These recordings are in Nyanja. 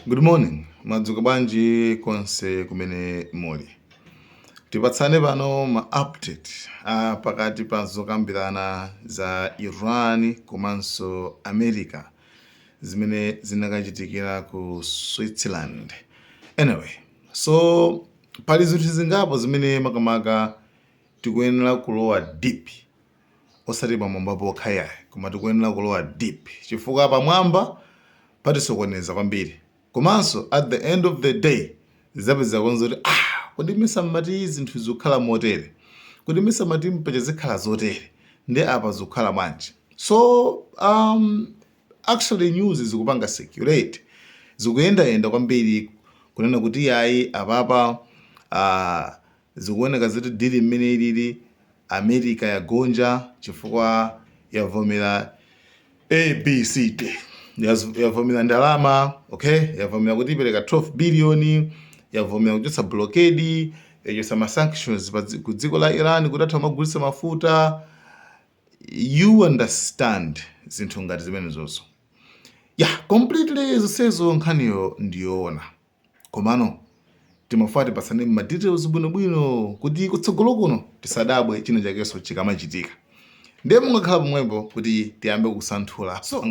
Good morning, madzuka bwanji konse kumene muli? Tipatsane pano ma update a pakati pa zokambirana za Iran komanso America zimene zinakachitikira ku Switzerland. Anyway, so pali zinthu zingapo zimene makamaka tikuyenera kulowa deep, osati pamwamba pokha yayi, koma tikuyenera kulowa deep chifukwa pamwamba patisokoneza kwambiri. Komanso at the end of the day zidzapeza konza kuti, "Ah, kodi mesa mmati zinthu zikukhala motere? Kodi mesa mmati mpacha zikhala zotere? Ndi apa zikukhala bwanji?" So actually news zikupanga circulate, zikuyendayenda kwambiri kunena kuti yayi, apapa zikuoneka ziti deal mmene ilili, America yagonja chifukwa yavomera ABCD, yavomera ndalama, okay, yavomera kuti ipereka 12 billion, yavomera kuchotsa blockade, yachotsa ma sanctions ku dziko la Iran kuti atha kumagulitsa mafuta. You understand, zinthu ngati zimenezozo. Yeah, completely zonsezo nkhaniyo ndiyoona, komano timafuna tipatsane ma details bwinobwino kuti kutsogolo kuno tisadabwe china chakenso chikamachitika. Ndiye mungakhala pomwepo kuti tiyambe kusanthula. So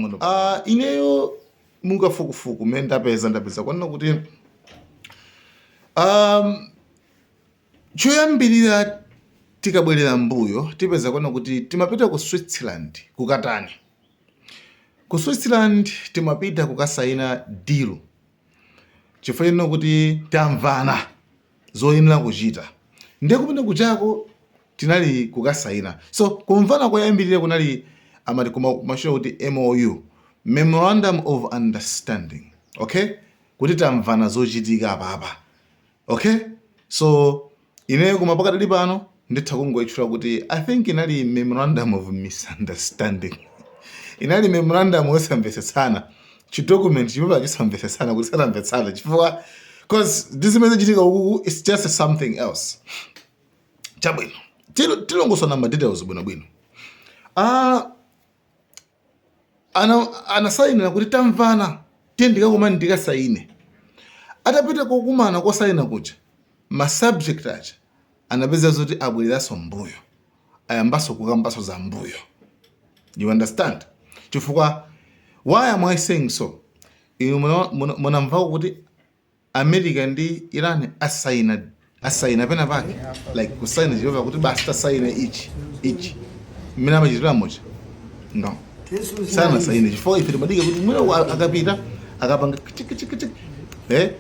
ineyo mukafukufuku mmene ndapeza kwanena kuti choyambirira, tikabwerera mbuyo tipeza kuona kuti timapita ku Switzerland kukatani? Ku Switzerland timapita kukasaina deal chifukwa chino kuti tamvana zoyenera kuchita. Ndiye kumene kuchako tinali kukasaina. So kumvana koyambirira kunali amati kumachita kuti MOU, Memorandum of Understanding, okay, kuti tamvana zochitika apapa, okay. So ineyo koma pakadali pano nditha kungoyitchula kuti I think inali memorandum of misunderstanding, inali memorandum yosamvetsetsana, chidocument chimene chisamvetsetsana kuti satamvetsana chifukwa 'cause ndi zimene zichitika ukuku, it's just something else. Chabwino, tilongosola ma details bwinobwino. Anasayinira kuti tamvana, tiye ndikakumane ndikasaine. Atapita kokumana kosayina kuja, ma subject aja anapeza zoti abwereranso mbuyo, ayambanso kukambanso za mbuyo. You understand? Chifukwa why am I saying so? Inu munamvako kuti America ndi Iran asaina pena pake, like kusaina chifukwa kuti basi tasaina ichi ichi mmene amachitira moja? No, sanasaine chifukwa ife timadika kuti mwina akapita akapanga kichiki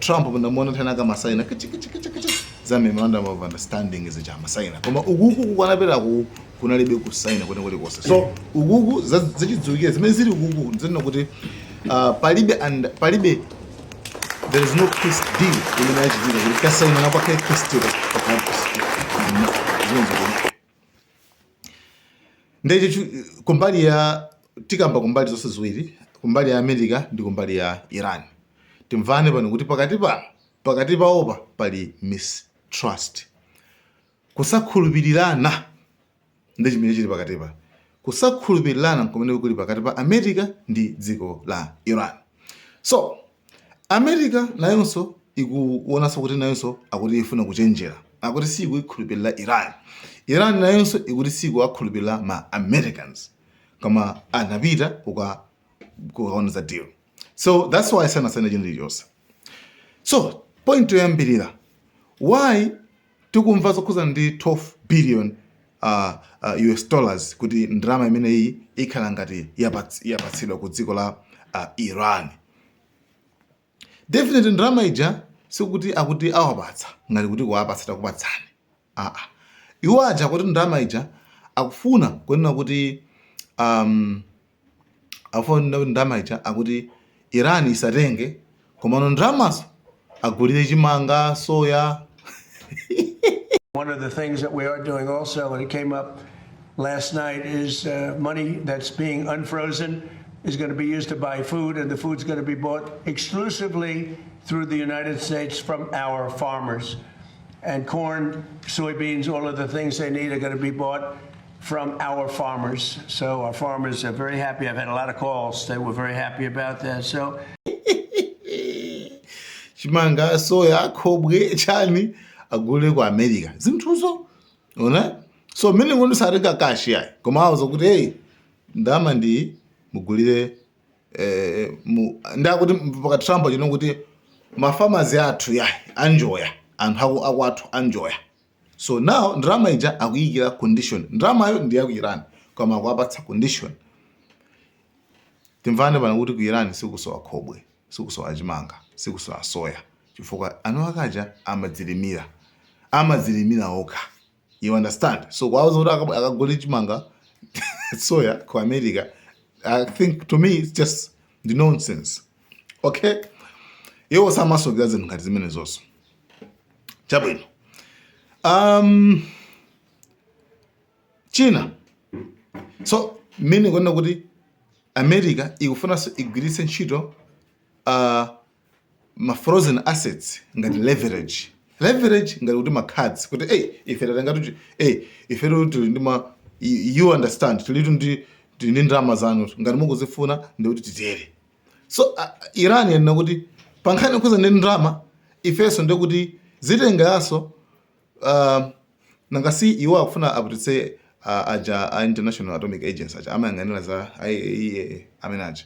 Trump munamuona tena akamasaina kichiki chiki chiki za memorandum of understanding zija amasaina, koma ukuku kukanapita ku kunalibe kusaina kwene kulikonse. So ukuku zachidziwikire zimene zili ukuku nzinena kuti palibe and palibe, there is no peace deal imene yachitika kuti kasaina na kwake peace deal, pakhala peace deal. No, zimene zikuti ndeche kumbali ya, tikamba kumbali zonse ziwiri, kumbali ya America ndi kumbali ya Iran. Timvane pano kuti pakati pano, pakati paopa pali mistrust, kusakhulupirirana. Ndi chimene chili pakati pa kusakhulupirirana kumene kuli pakati pa America ndi dziko la Iran. So America nayonso ikuonanso kuti nayonso akuti ifuna kuchenjera, akuti sikuikhulupirira Iran. Iran nayonso ikuti sikuwakhulupirira ma Americans, koma anapita kukaona za deal. So that's why sanasaine chinthu chilichonse. So point yoyambirira, why tikumva zokhuza ndi 12 billion US dollars, kuti ndalama imeneyi ikhala ngati yapatsidwa ku dziko la Iran? Definitely ndalama ija sikuti akuti awapatsa ngati kuti kuwapatsa takupatsani. Aa, iwo aja kuti ndalama ija akufuna kunena kuti akufuna kuti ndalama ija akuti Iran isatenge, komano ndalamazo agulire chimanga, soya. One of the things that we are doing also, and it came up last night, is money that's being unfrozen is going to be used to buy food, and the food's going to be bought exclusively through the United States from our farmers. And corn, soybeans, all of the things they need are going to be bought from our farmers. So our farmers are very happy. I've had a lot of calls. They were very happy about that. So Chimanga, soya, khobwe, chani, agule ku America zinthuzo, ona. So mmene ngondi satenga cash yayi, koma awuza kuti, "Hey, ndalama ndi mugulire." Ndakuti mpaka Trump achino kuti ma farmers athu yayi anjoya, anthu aku akwathu anjoya. So now ndalama ija akuyikira condition. Ndalamayo ndi yaku Iran, koma akuapatsa condition. Timvane pano kuti ku Iran sikusowa khobwe, sikusowa chimanga, sikusowa soya, chifukwa anu akaja amadzilimira, amadzilimira okha, you understand? So kwauza kuti akagule chimanga, soya ku America, I think to me it's just the nonsense, okay? Iwo samasokera zinthu ngati zimene zonso. Chabwino, china, so mmene kuona kuti America ikufunanso igwiritse ntchito ma frozen assets ngati leverage, leverage ngati kuti ma cards, kuti, "Hey, ife tatenga tuti, hey, ife tili ndi ma, you understand, tilitu ndi, tili ndi ndalama zanu, ngati mukuzifuna ndikuti titere." So Iran yanena kuti pa nkhani yokhuza ndi ndalama, ifenso ndikuti zitengeranso, nanga si iwo akufuna aputitse aja a International Atomic Agency aja amayang'anira za IAEA amene aja,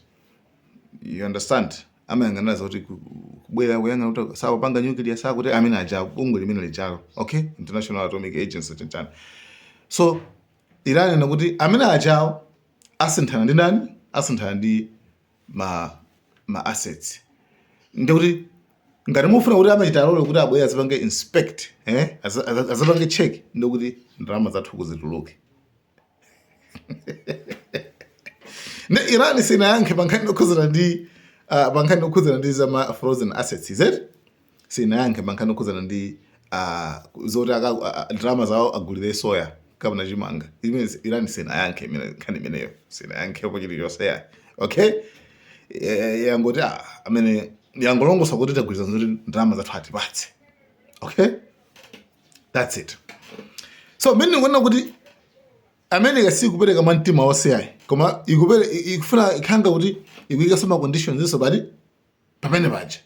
you understand, amayang'anira za kuti kubwera kuyang'ana kuti sakupanga nuclear, sakuti amene aja, bungwe limene lijalo, okay, International Atomic Agency chanchani. So Iran yanena kuti amene ajawo asinthana ndi ndani? Asinthana ndi ma assets. Ndikuti ngati mufuna kuti amachita alole kuti abwere azipange inspect, azipange check, ndikuti ndalama zathu kuzituluke. Ne Iran sinayankhe pankhani yokhuzana ndi pankhani yokhuzana ndi za ma frozen assets, is it? Sinayankhe pankhani yokhuzana ndi zoti ndalama zawo agulire soya kapena chimanga. Imene Iran sinayankhe imene nkhani imeneyo, sinayankhepo chilichonse yayi, okay? Yangoti amene yangolongosa kuti tagwirizana zoti ndalama zathu atipatse, okay, that's it. So mmene ndikuona kuti America sikupereka mwa mtima wonse yayi, koma ikufuna ikhanga kuti ikuyikanso ma conditions inso pati pamene paja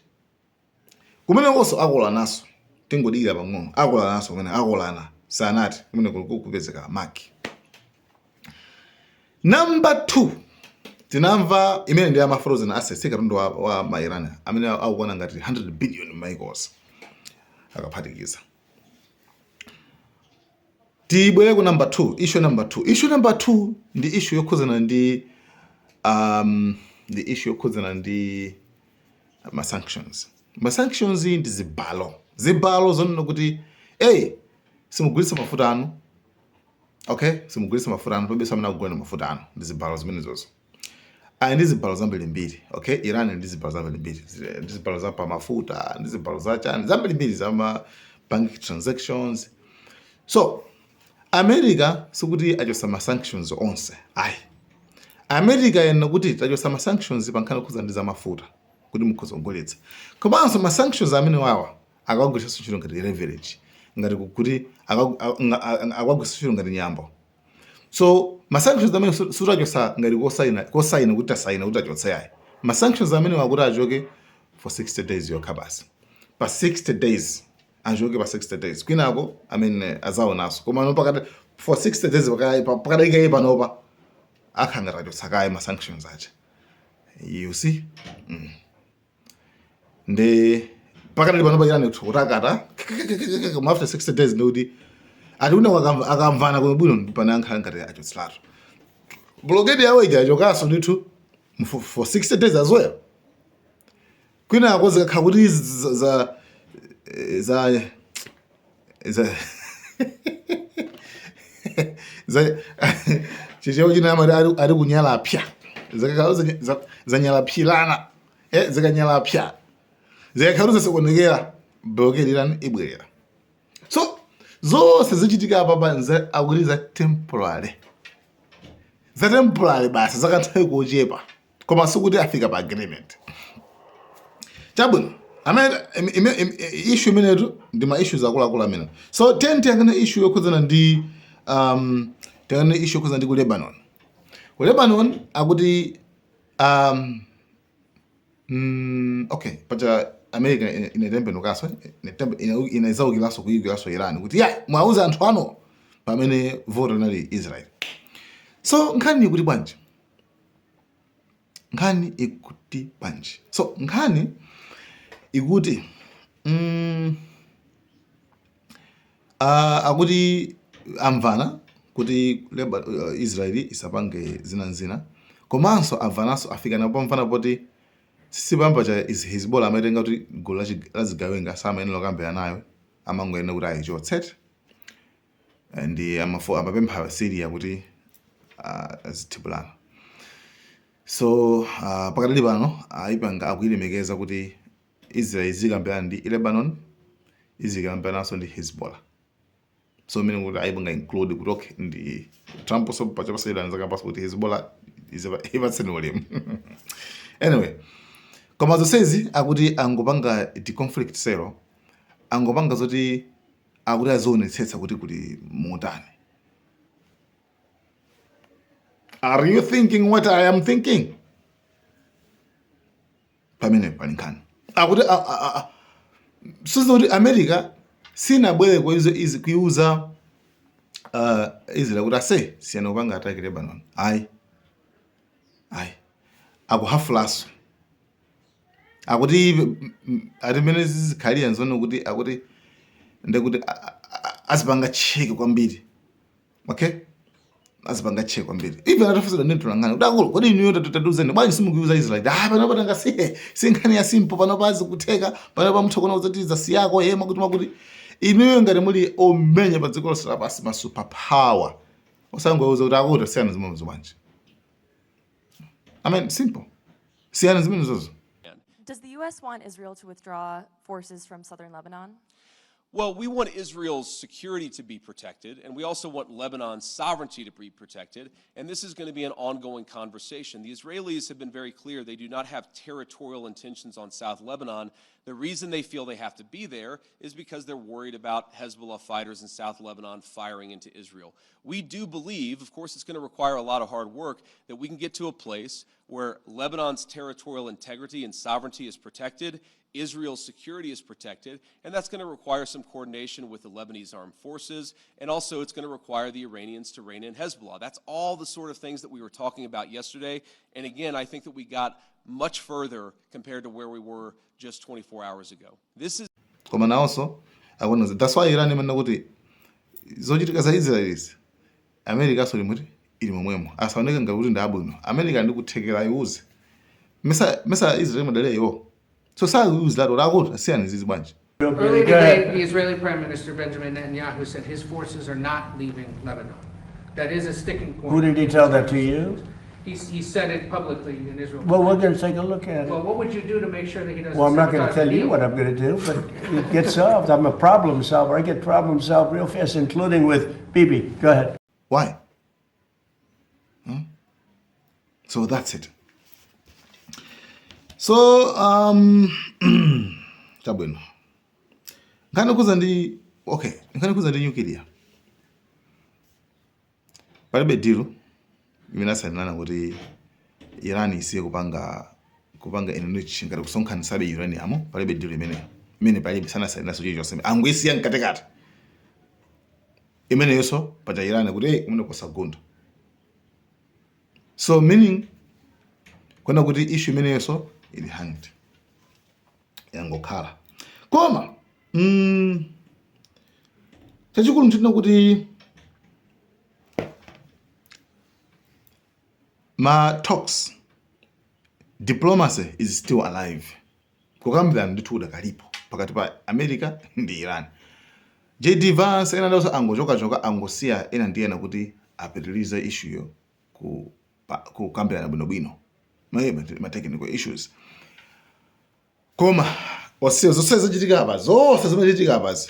kumenekonso akolanaso. Tingodikira pang'ono, akolanaso kumene akolana sanati kumene kupezeka maki. Number 2, tinamva imene ndi ama frozen assets, katundu wa ma Iran amene akukwana ngati 100 billion maikos akaphatikiza. Tibwere ku number 2, issue number 2. Issue number 2 ndi issue yokhuzana ndi ndi issue yokhuzana ndi ma sanctions. Ma sanctions ndi zibalo, zibalo zonena kuti, "Hey, simugulitsa mafuta anu, okay, simugulitsa mafuta anu, palibenso amene akugula mafuta anu." Ndi zibalo zimenezozo. Ali ndi zibalo zambirimbiri, okay? Iran ndi zibalo zambirimbiri, ndi zibalo za pamafuta, ndi zibalo za chani zambirimbiri, za ma bank transactions. So America sikuti achosa ma sanctions onse ayi. America yanena kuti tachosa ma sanctions pa nkhani yokhuza ndi za mafuta, kuti mukhoza kugulitsa, komanso ma sanctions amene wawa akagwiritsanso ntchito ngati leverage, ngati kuti akagwiritsa ntchito ngati nyambo. So ma sanctions amene sutachosa ngati kosaina, kosaina kuti tasaina kuti achotse ayi. Ma sanctions amene wakuti achoke for 60 days yokha basi, pa 60 days achoke, pa 60 days kwinako amene azaonanso. Koma no pakati for 60 days pakadalikaye panopa akhala ngati achotsa kaye ma sanctions aja, you see. Ndi pakadali panopa Iran kutakata, koma after 60 days ndikuti ati una akamvana kuno bwino, pane ankhala ngati achotseratu blockade yawo ija, achokanso ndithu for 60 days as well. Kwinako zikakhala kuti za Chichewa china amati ali kunyalapya, zikakhala zanyalapyirana, zikanyalapya, zikakhala zasokonekera, blockade Iran ibwerera. So zonse zichitika apapa akuti za temporary, za temporary basi, zakanthawi kochepa, koma sikuti afika pa agreement. Chabwino, amene issue imenetu ndi ma issues akuluakulu amene. So ten tiyang'ane issue yokhudzana ndi tiyang'ane issue yokhudzana ndi ku Lebanon. Ku Lebanon akuti okay, paja America inatembenukanso, inazaukiranso, kuyikiranso Iran kuti ya mwauza anthu ano, pamene voto inali Israel. So nkhani ikuti bwanji? Nkhani ikuti bwanji? So nkhani ikuti akuti amvana kuti Israeli isapange zinazina, komanso amvananso, afika napo pamvana poti sipamba cha Hezbollah amaitenga kuti gulu la zigawenga, samayenera kukambirana nayo, amangoyenera kuti ayichotse. Ndi amapempha Syria kuti azithibulana. So pakadali pano ayipanga, akuyilemekeza kuti Israel izikambirana ndi Lebanon, izikambirananso ndi Hezbollah. So imene kuti ayipanga include kuti okay, ndi Trump. So pachapasayidana zakambaso kuti Hezbollah ipatseni ulemu. Anyway, koma zonsezi akuti angopanga the conflict cell, angopanga zoti akuti azionetsetsa kuti kuti mutani. Are you thinking what I am thinking? Pamene pali nkhani, akuti sizo kuti America sinabwere kuizo izi kuiuza Israel kuti ase siyana kupanga attack Lebanon. Ayi, ayi, akuhafulaso. Akuti ati mene zizikhalira nzono kuti akuti ndekuti azipanga check kwambiri. Okay, azipanga check kwambiri. Even atafunsira ndi mtolankhani kuti akulu, kodi inuyo tatiuzeni bwanji simukuiuza Israel? Ah, panopa tanga si nkhani ya simple, panopa azikutheka, panopa mutha kuona kuti zasiyako ye makuti makuti. Inuyo ngati muli omenya pa dziko lonse lapansi, ma super power, osangouza kuti akuti siyana zimenezo bwanji? I mean, simple, siyana zimenezozo. Does the U.S. want Israel to withdraw forces from southern Lebanon? Well, we want Israel's security to be protected, and we also want Lebanon's sovereignty to be protected, and this is going to be an ongoing conversation. The Israelis have been very clear they do not have territorial intentions on South Lebanon. The reason they feel they have to be there is because they're worried about Hezbollah fighters in South Lebanon firing into Israel. We do believe, of course, it's going to require a lot of hard work, that we can get to a place where Lebanon's territorial integrity and sovereignty is protected, Israel's security is protected, and that's going to require some coordination with the Lebanese armed forces, and also it's going to require the Iranians to rein in Hezbollah. That's all the sort of things that we were talking about yesterday, and again, I think that we got much further compared to where we were just 24 hours ago. This is Koma nawonso akuona. That's why Iran imanena kuti zochitika za Israel izi, America so limuti ili momwemo, asaoneke ngati kuti ndi abwino. America ndi kuthekera iuze mesa Israel imadalira iwo, so sakuiuziratu kuti akuti asiyani zizi bwanji. Earlier Go today, ahead. the Israeli Prime Minister Benjamin Netanyahu said his forces are not leaving Lebanon. That is a sticking point. Who did he tell that to, you? He said it publicly in Israel. Well, we're going to take a look at it. Well, what would you do to make sure that he doesn't Well, I'm not going to sabotage tell the you deal? what I'm going to do, but it gets solved. I'm a problem solver. I get problems solved real fast, including with Bibi. Go ahead. Why? So that's it. So chabwino, nkhani kuza ndi, okay, nkhani kuza ndi nuclear, palibe deal imene asainirana kuti Iran isiye kupanga enrich, ngati kusonkhanitsabe uranium. Palibe deal imeneyo, imene palibe, sanasainiraso chilichonse, angoisiya mkatikati imeneyonso. Paja Iran kuti hey, kumene kusagunda. So meaning kwena kuti issue imeneyonso ili hanged, yangokhala. Koma chachikulu nchina kuti ma talks, diplomacy is still alive. Kukambirana ndithu kudakalipo pakati pa America ndi Iran. JD Vance ena ndonso angochokachoka, angosiya ena ndi ena kuti apitirize issue yo kukambirana bwinobwino ma technical issues. Koma onse zonse zachitika apa, zonse zimachitika apazi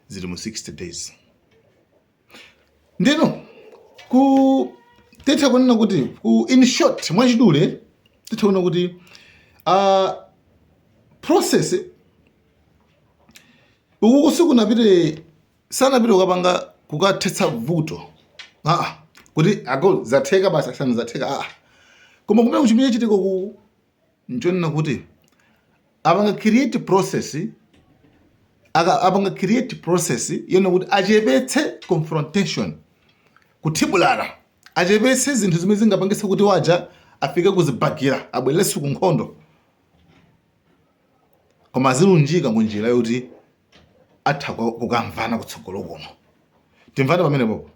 zili mu 60 days. Ndino ku titha kunena kuti ku in short, mwachidule, titha kunena kuti process uku kusikunapite, sanapite kukapanga kukathetsa vuto, ah, kuti ako zatheka basi, asana zatheka, ah. Koma kumene kuchimene chitika ku nchonena kuti Apanga create process apanga create process yonena kuti achepetse confrontation, kuthibulana, achepetse zinthu zimene zingapangitse kuti waja afike kuzibakera, abwererenso ku nkhondo, koma azilunjika mu njira yoti atha kukamvana kutsogolo kuno. Timvane pamenepopo,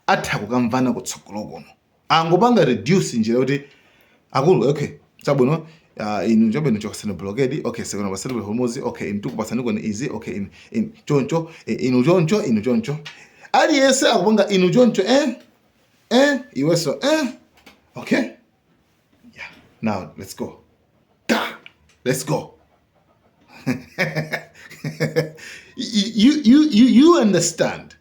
atha kukamvana kutsogolo kuno. Angopanga reduce njira yoti akulu, okay, chabwino, inu chabwino chotsani blockade, okay, tsekani pa Strait of Hormuz, okay, inu tikupatsani koni izi, okay, inu choncho, inu choncho, inu choncho, aliyense akupanga inu choncho, iwenso, okay, yeah, now let's go, ta, let's go. You understand?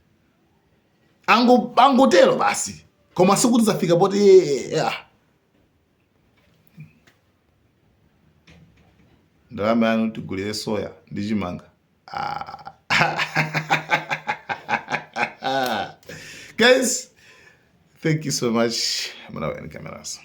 Angotero basi, koma sikuti zafika poti, yeah. Ndalama yanu tigulire soya ndi chimanga. Ah. Guys, thank you so much. Malawi and cameras.